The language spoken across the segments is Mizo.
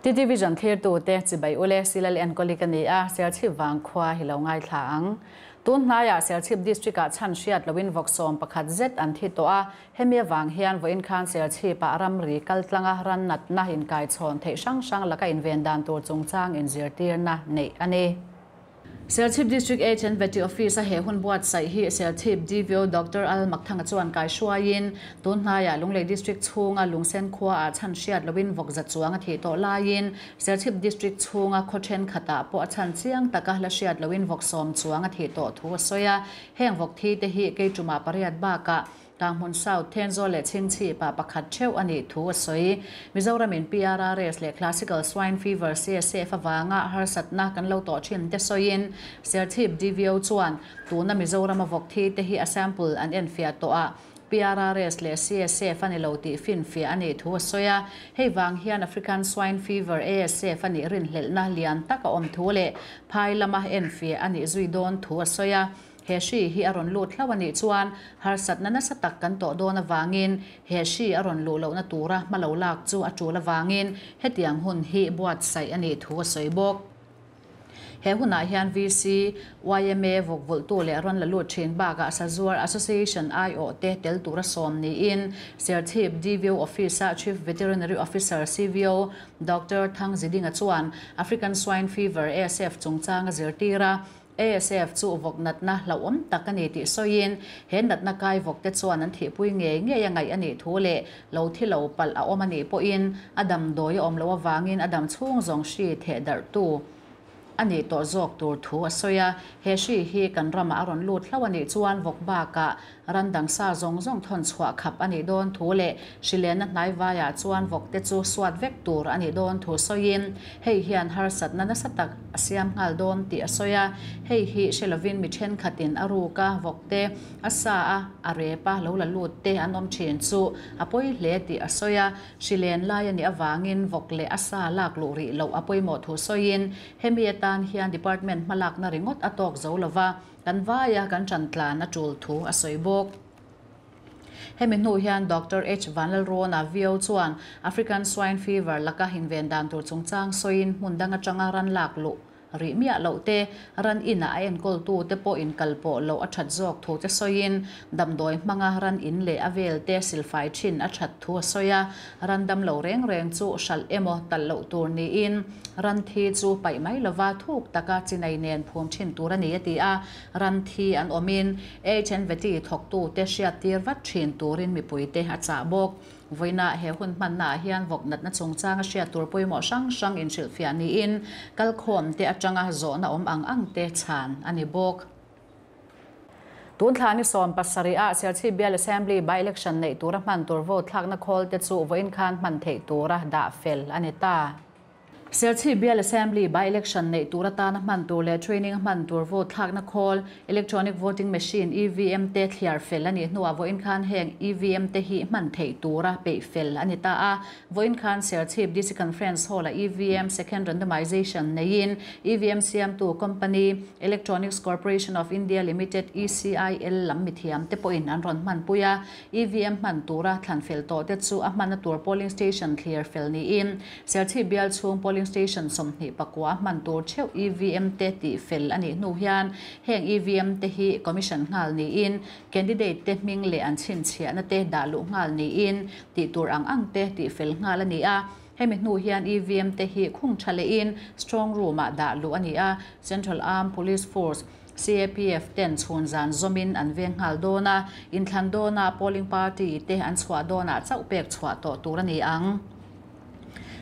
TT Vision thlirtute chibai ule Silal enkawli ka ni a, Serchhip vangkhua hi lo ngaithla ang. Tun hnaiah Serchhip District-ah chhan hriat loin vawk 11 zet an thi tawh a, hemi avang hian vawiin khan Serchhip-ah ramri kaltlanga ran natna inkaichhawn theih hrang hrang laka inven dan tur chungchang inzirtirna neih a ni. Serchhip District Agent Vety Office-a he hun buatsaih hi Serchhip DVO Doctor Al Makthanga chuan kaihruaiin tun hnaiah Lunglei District chhunga Lungsen khuaah chhan hriat loin vawk za chuang a thih tawh laiin Serchhip District chhunga khaw thenkhatah pawh a chhan chiang taka la hriat loin vawk 10 chuang a thih tawh thu a sawi a. Heng vawk thi te hi Keiṭuma 8 bakah Kanghmun South, Thenzawl leh Chhingchhip-ah pakhat theuh a nih thu a sawi. Mizoramin PRRS leh Classical Swine Fever, CSF, avanga harsatna kan lo tawh thin te sawiin Serchhip DVO chuan tuna Mizorama vawk thi te hi a sample an enfiah tawh a, PRRS leh CSF a ni lo tih finfiah a nih thu a sawi a. Hei vang hian African Swine Fever, ASF, a nih rinhlelhna lian tak a awm thu leh phai lama enfiah a nih zui dawn thu a sawi a. He hri hi a rawn lut hlauh a nih chuan harsatna nasa tak kan tawh dawn avangin he hri a rawn luh lohna tura hma lo lak chu a tul avangin hetiang hun hi buatsaih a nih thu a sawi bawk. He hunah hian VC, yma vawkvulhtu leh rawn la lut thin bakah Sazuar Association aiawh te tel tura sawm niin Serchhip DVO Office-a Chief Veterinary Officer, CVO, Doctor Thangzidinga chuan African Swine Fever, ASF, chungchang a zirtir a. ASF chu vawk natna hlauhawm tak a ni tih sawiin, he natna kai vawk te chuan an thihpui ngei ngei a ngaih a nih thu leh lo thi lo palh a awm a nih pawhin a damdawi a awm loh avangin a dam chhung zawng hri theh darhtu a nih tawh zawk tur thu a sawi a. He hri hi kan ramah a rawn lut hlauh a nih chuan vawk bakah Ran dang sa zawng zawng thawn chhuah khap a nih dawn thu leh hrilena hnaivaiah chuan vawk te chu suat vek tur a nih dawn thu sawiin hei hian harsatna nasa tak a siam nghal dawn tih a sawi a. Hei hi hre lovin mi thenkhatin a ruk a, vawk te a sa a, a rep a, lo la lut te an awm thin chu a pawi hle tih a sawi a. Hrilen lai a nih avangin vawk leh a sa lak luh rih loh a pawimawh thu sawiin hemi atan hian department hmalakna ringawt a tawk zo lova, Kan vaia kan ṭan tlan a ṭul thu a sawi bawk. Hemi hnu hian Doctor H. Vanlalrawna, VO, chuan African Swine Fever laka inven dan tur chungchang sawiin hmun dang aṭanga ran lak luh rih miah loh te, ran inah a enkawltu te pawh inkal pawh loh a ṭhat zawk thu te sawiin damdawi hmanga ran in leh a vel te silfai ṭhin a ṭhat thu a sawi a. Ran dam lo reng reng chu hralh emaw talh loh tur niin Ran thi chu paih mai lova thuk taka chinai nen phum thin tur a ni a ti a, ran thi an awmin HNVT thawktute hriattir vat thin turin mipuite a chah bawk. Vawiina he hun hmannaah hian vawk natna chungchanga hriat tur pawimawh hrang hrang inhrilhfiah niin kalkhawmte atanga zawhna awm ang angte chhan a ni bawk. Tun thla ni 17 ah Serchhip Bial Assembly by-election neih tura hman tur vote thlakna khawl te chu vawiin khan hman theih tura dah fel a ni ta. Serchhip Bial Assembly by-election neih tur atana hman tur leh training a hman tur vote thlakna khawl, Electronic Voting Machine, EVM, te thliar fel a nih hnuah vawiin khan heng EVM te hi hman theih tura peih fel a ni ta a. Vawiin khan Serchhip DC Conference Hall-a EVM Second Randomization neiin EVM siamtu company Electronics Corporation of India Limited, ECIL, lam mithiam te pawhin an rawn hmanpui a. EVM hman tura thlan fel tawh te chu a hmanna tur polling station thlir fel niin Serchhip bial chhung polling station 29 hman tur theuh EVM te tih fel a nih hnu hian heng EVM te hi commission nghal niin candidate te hming leh an chhinchhiahna te dah luh nghal niin tih tur ang ang te tih fel nghal a ni a. Hemi hnu hian EVM te hi khung tha lehin strong room ah dah luh a ni a, Central Armed Police Force, CAPF, ten chhun zan zawmin an veng nghal dawn a, inthlan dawnah polling party te an chhuah dawnah chauh pek chhuah tawh tur a ni ang.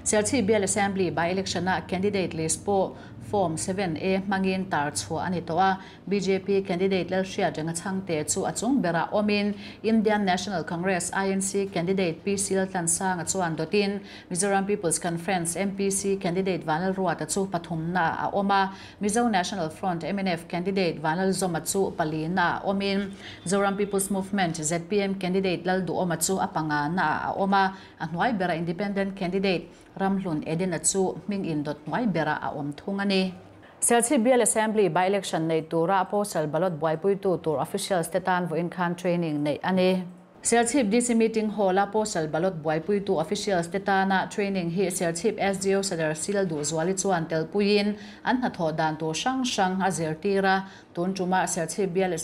Serchhip Bial Assembly by-election-ah candidate list pawh Form 7A hmangin tar chhuah a ni tawh a, bjp candidate Lalhriat Renga Chhangte chu a chung berah awmin Indian National Congress, INC, candidate PC Laltlansanga chuan dawtin Mizoram People's Conference, MPC, candidate Vanlalruata chu pathumnaah a awm a, Mizo National Front, mnf, candidate Vanlalzawma chu palinaah awmin Zoram People's Movement, zpm, candidate Lalduhawma chu a panganaah a awm a. A hnuai bera Independent candidate Ramhlun Edena chu hming indawt hnuai berah a awm thung a ni. Serchhip Bial Assembly by-election nei tura postal ballot buaipuitu tur officials te tan vawiin khan training neih a ni. Serchhip DC Meeting Hall-a Postal Ballot buaipuitu officials te tana training hi Serchhip SDO Sadar Sil Duhzuali chuan telpuiin an hnathawh dan tur hrang hrang a zirtir a, tun ṭuma Serchhip bial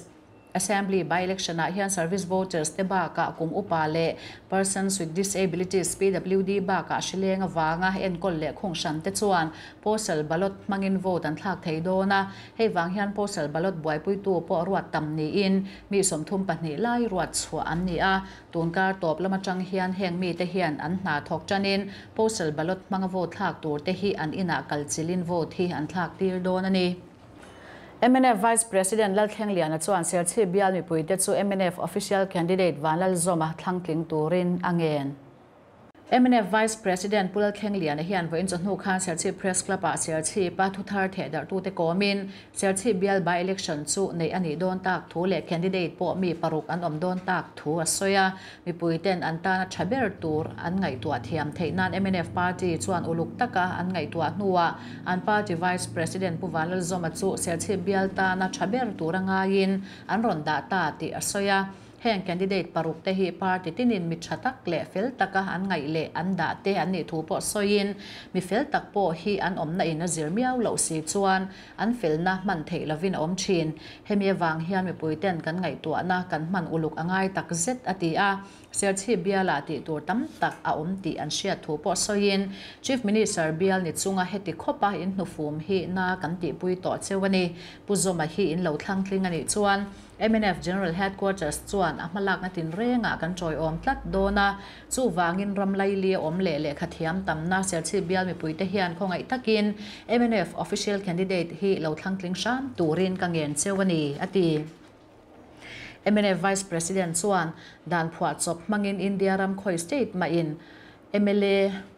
Assembly by-election ah hian service voters te bakah kum upa leh Persons with Disabilities, PWD, bakah hrileng avanga enkawl leh khung hran te chuan postal ballot hmangin vote an thlak thei dawn a. Hei vang hian postal ballot buaipuitu pawh ruat tam niin mi 32 lai ruat chhuah an ni a. Tun kar tawp lam atang hian heng mite hian an hna thawk tanin postal ballot hmanga vote thlak tur te hi an inah kal chilhin vote hi an thlak tir dawn a ni. Mnf Vice President Lalthlengliana chuan Serchhip bial mipuite chu mnf Official Candidate Vanlalzawma thlangtling turin a ngen. Mnf Vice President Pu Lalthlengliana hian vawiin chawhnu khan Serchhip Press Club-ah Serchhipa thuthar thehdarhtute kawmin Serchhip bial by-election chu neih a nih dawn tak thu leh candidate pawh mi paruk an awm dawn tak thu a sawi a. Mipuiten an tana tha ber tur an ngaihtuah thiam theih nan mnf party chuan uluk taka an ngaihtuah hnuah an party Vice President Pu Vanlalzawma chu Serchhip bial tana tha ber tura ngaiin an rawn dah ta tih a sawi a. Heng candidate paruk te hi party tinin mi tha tak leh fel taka an ngaih leh an dah te an nih thu pawh sawiin mi fel tak pawh hi an awmna in a zir miau loh si chuan an felna hman theih lovin a awm thin. Hemi avang hian mipuiten kan ngaihtuahna kan hman uluk a ngai tak zet, a ti a. Serchhip bialah tih tur tam tak a awm tih an hriat thu pawh sawiin, Chief Minister bial ni chunga heti khawpa in hnufum hi na kan tihpui tawh cheu a ni. Pu Zawma hi in lo thlangtling a nih chuan Mnf General Headquarters chuan a hmalakna tinrengah kan tawiawm tlat dawn a, chuvangin ram laili a awm leh lehkha thiam tamna Serchhip bial mipuite hian khawngaih takin mnf Official Candidate hi lo thlangtling hram turin ka ngen cheu a ni, a ti. Mnf Vice President chuan dan phuahchawp hmangin India ram khawi state mahin mla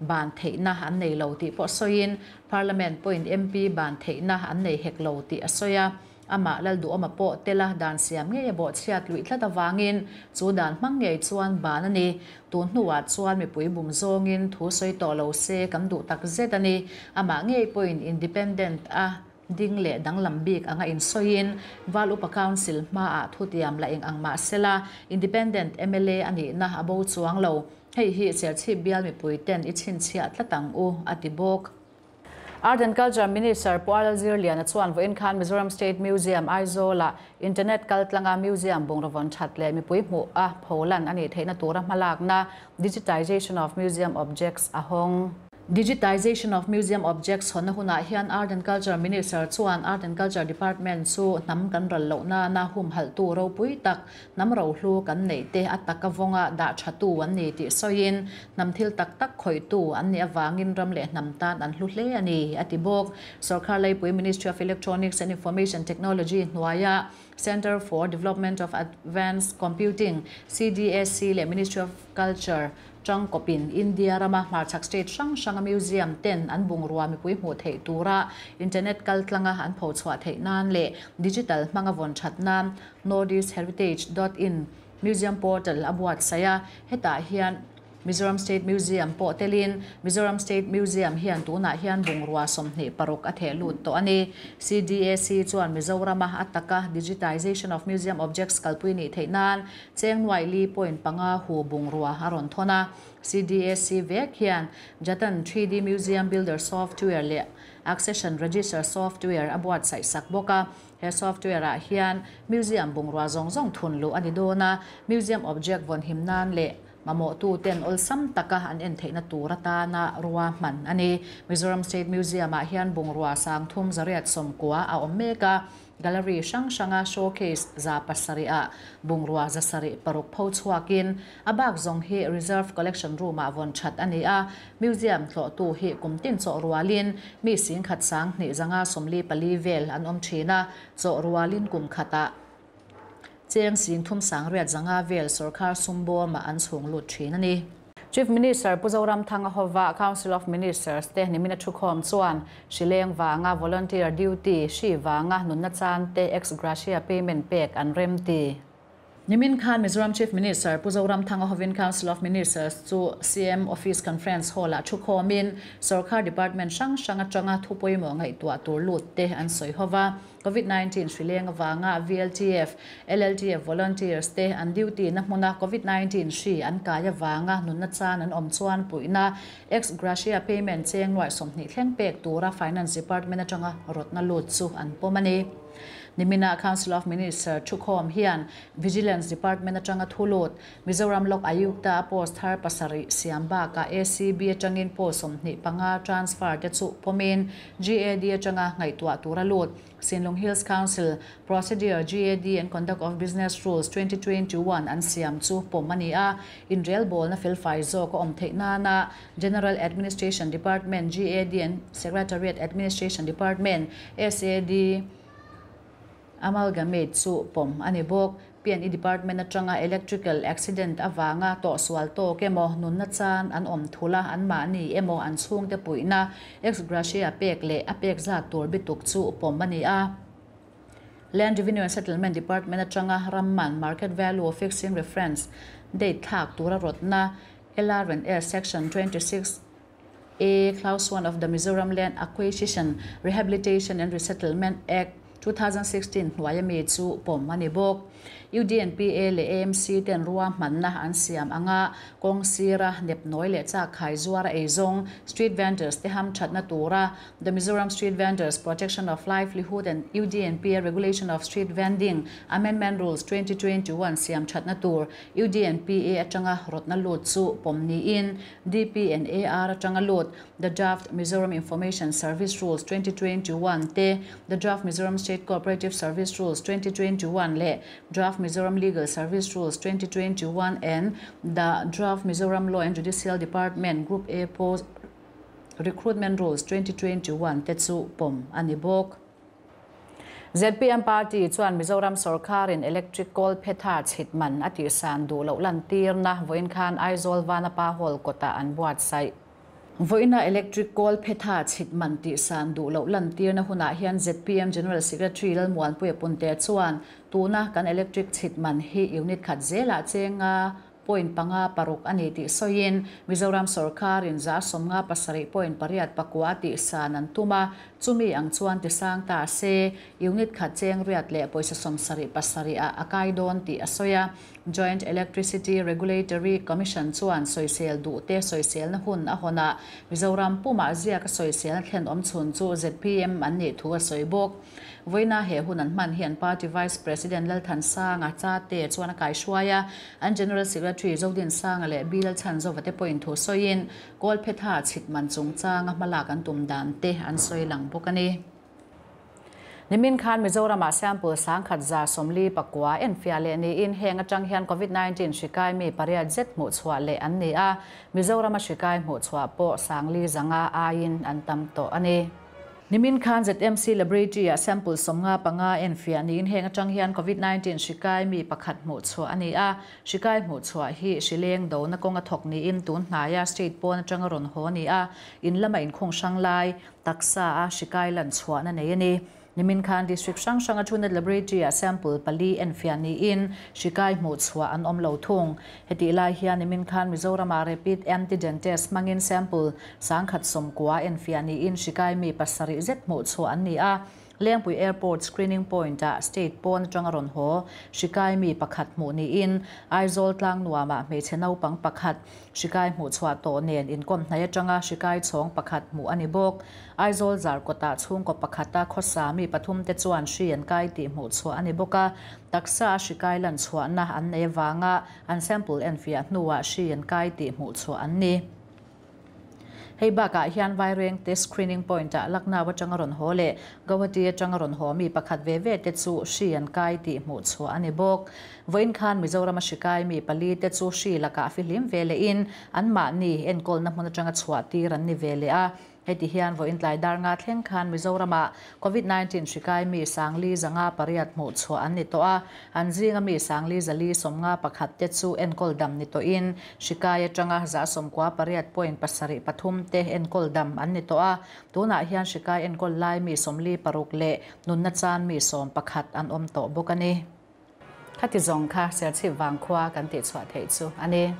ban theihna an nei lo tih pawh sawiin Parliament pawhin MP ban theihna an nei hek lo tih a sawi a. Amah Lalduhawma pawh tela dan siam ngei a bawhchhiat luih tlat avangin chu dan hmang ngei chuan ban a ni. Tun hnuah chuan mipui bum zawngin thu sawi tawh lo se kan duh tak zet a ni. Amah ngei pawhin independent a ding leh danglam bik anga insawiin Val Upa Council hmaah thutiam la eng ang mah sela independent mla a nihna a bo chuang lo. Hei hi Serchhip bial mipuiten i chhinchhiah tlat ang u, a ti bawk. Art and Culture Minister Pu Arlal Zirliana chuan vawiin khan Mizoram State Museum, Aizawl-ah Internet kaltlanga Museum bungraw vawn that leh mipui hmuh a pholan a nih theihna tura hmalakna Digitization of Museum Objects a hawng. Digitization of Museum Objects hawnna hunah hian Art and Culture Minister chuan Art and Culture Department chu hnam kan ral loh nana humhalhtu ropui tak Hnam rohlu kan neih te a taka vawnga dah thatu an ni tih sawiin, hnam thil tak tak khawihtu an nih avangin ram leh hnam tan an hlu hle a ni, a ti bawk. Sorkar Laipui Ministry of Electronics and Information Technology hnuaia Centre for Development of Advanced Computing, CDAC, leh Ministry of Culture tangkawpin India rama hmarchhak state hrang hranga museum ten an bungrua mipui hmuh theih tura internet kaltlanga an phochhuah theih nan leh digital hmanga vawn that nan Northeastheritage dot in Museum Portal a buatsaih a, hetah hian Mizoram State Museum pawh telin Mizoram State Museum hian tunah hian bungrua 26 a theh lut tawh a ni. CDAC chuan Mizorama a taka Digitization of Museum Objects kalpui nih theih nan cheng nuaih li point panga hu bungrua a rawn thawn a. CDAC vek hian Jatan 3D Museum Builder Software leh Accession Register Software a buatsaih sak bawk a. He software ah hian museum bungrua zawng zawng thun luh a ni dawn a, museum object vawn him nan leh mamawhtu ten awlsam taka an en theihna tur atana rua hman a ni. Mizoram State Museum ah hian bungrua 3890 a awm mek a, gallery hrang hranga showcase 700 ah bungrua 706 pho chhuakin a bak zawng hi reserve collection room ah vawn that a ni a, Museum tlawhtu hi kum tin chawh rualin mi singkhat 2544 vel an awm thin a, chawh rualin kum khatah cheng 38,500 vel sorkar sum bawmah an chhung lut thin a ni. Chief Minister Pu Zoramthanga hova Council of Ministers te nimina thukhawm chuan hrileng vanga volunteer duty hri vanga nunna chan te ex gratia payment pek an rem ti. Nimin khan Mizoram Chief Minister Pu Zoramthanga hovin Council of Ministers chu CM Office Conference Hall-ah thukhawmin Sorkar Department hrang hrang atanga thu pawimawh ngaihtuah tur lut te an sawi ho va. Covid 19 hri leng avanga VLTF, LLTF volunteers te an duty na hmuna Covid 19 hri an kai avanga nunna chan an awm chuan puihna ex gratia payment cheng nuaih 20 thleng pek tura Finance Department atanga rawtna lut chu an pawm a ni. Nimina Council of Minister thukhawm hian Vigilance Department atanga thulut Mizoram Lok Ayukta post thar pasarih siam bakah ACB atangin post 25 transfer te chu pawmin GAD atanga ngaihtuah tura lut Sinlung Hills Council Procedure GAD and Conduct of Business Rules 2021 an siam chu pawm a ni a, inrelbawlna felfai zawk a awm theih nana General Administration Department GAD and Secretariat Administration Department SAD amalgamate chu pawm a ni bawk. P&E Department atanga electrical accident avanga tawhsual tawk emaw nunna chan an awm thul a, anmahni emaw an chhungte puihna ex gratia pek leh a pek zat tur bituk chu pawm a ni a. Land Revenue and Settlement Department atanga ramman market value fixing reference date thlak tura rawtna LR&S Section 26 A Clause 1 of the Mizoram Land Acquisition, Rehabilitation and Resettlement Act, 2016 hnuaia mi chu pawm a ni bawk. UDNPA leh AMC ten ruahmanna an siam anga kawng sira nepnawi leh chak khai zuara eizawng street vendors te ham thatna tura The Mizoram Street Vendors Protection of Livelihood and UDNPA Regulation of Street Vending Amendment Rules 2021 siam thatna tur UDNPA atanga rawtna lut chu pawm niin DP and AR atanga lut The Draft Mizoram Information Service Rules 2021 te, The Draft Mizoram State Cooperative Service Rules 2021 leh Draft Mizoram Legal Service Rules 2021 and The Draft Mizoram Law and Judicial Department Group A Post Recruitment Rules 2021 te chu pawm a ni bawk. Zpm party chuan Mizoram sorkarin electric kawl phetha chhit man a tihsan duh loh lantirna vawiin khan Aizawl Vanapa Hall kawtah an buatsaih. Vawiina electric kawl phetha chhit man tihsan duh loh lantirna hunah hian zpm General Secretary Lalmuanpuia Punte chuan tuna kan electric chhit man hi unit khat zelah chenga point panga paruk a ni tih sawiin Mizoram sorkarin 77 point pariat pakua tihsan an tum a, chumi ang chuan tisang ta se unit khat cheng riat leh pawisa 77 ah a kai dawn tih a sawi a. Joint Electricity Regulatory Commission chuan sawisel duh te sawiselna hun a hawn a, Mizoram pumah ziaka sawiselna thlen awm chhun chu zpm an nih thu a sawi bawk. Vawiina he hun an hman hian Party Vice President Lalthansanga Chate chuan a kaihruai a, an General Secretary Zodinsanga leh Bill Chhanzova te pawhin thu sawiin Kawlphetha chhitman chungchanga hmalak an tum dan te an sawi lang bawk a ni. Nimin khan Mizoramah sample 1149 enfiah leh niin heng atang hian Covid-19 hri kai mi pariat zet hmuh chhuah leh an ni a, Mizorama hri kai hmuh chhuah pawh 4,500 aiin an tam tawh a ni. Nimin khan ZMC Laboratory-ah sample 55 enfiah niin heng atang hian Covid-19 hri kai mi pakhat hmuh chhuah a ni a, hri kai hmuh chhuah hi hri leng dona kawnga thawk niin tun hnaia state pawn atanga rawn haw a ni a, in lama inkhung hrang lai taksa a hri kai lan chhuahna nei a ni. Nimin khan district hrang hranga Truenat Laboratory-ah sample pali enfiah niin hri kai hmuh chhuah an awm lo thung. Hetih lai hian nimin khan Mizoramah rapid antigen test hmangin sample 119 enfiah niin hri kai mi pasarih zet hmuh chhuah an ni a. Lengpui Airport screening point-ah state pawn atanga rawn haw hri kai mi pakhat hmuh niin Aizawl tlang nuamah hmeichhe naupang pakhat hri kai hmuh chhuah tawh nen inkawm hnai atanga hri kai chhawng pakhat hmuh a ni bawk. Aizawl Zarkawtah chhungkaw pakhata khawsa mi pathum te chuan hri an kai tih hmuh chhuah a ni bawk a, taksa a hri kai lan chhuahna an nei avanga an sample enfiah hnuah hri an kai tih hmuh chhuah an ni. Hei bakah hian Vaireng te screening point-ah Lucknow atanga rawn haw leh Guwahati atanga rawn haw mi pakhat ve ve te chu hri an kai tih hmuh chhuah a ni bawk. Vawiin khan Mizorama hri kai mi pali te chu hri lakah fihlim ve lehin anmahni enkawlna hmun atanga chhuah tir an ni ve leh a. Heti hian vawiin tlai dar nga thleng khan Mizoramah Covid-19 hri kai mi 4,508 hmuh chhuah an ni tawh a, an zinga mi 4,451 te chu enkawl dam ni tawhin hri kai atanga 98 point pasarih pathum te enkawl dam an ni tawh a, tunah hian hri kai enkawl lai mi 46 leh nunna chan mi 11 an awm tawh bawk a ni. Khati zawng kha Serchhip Vangkhua kan tihchhuah theih chu a ni.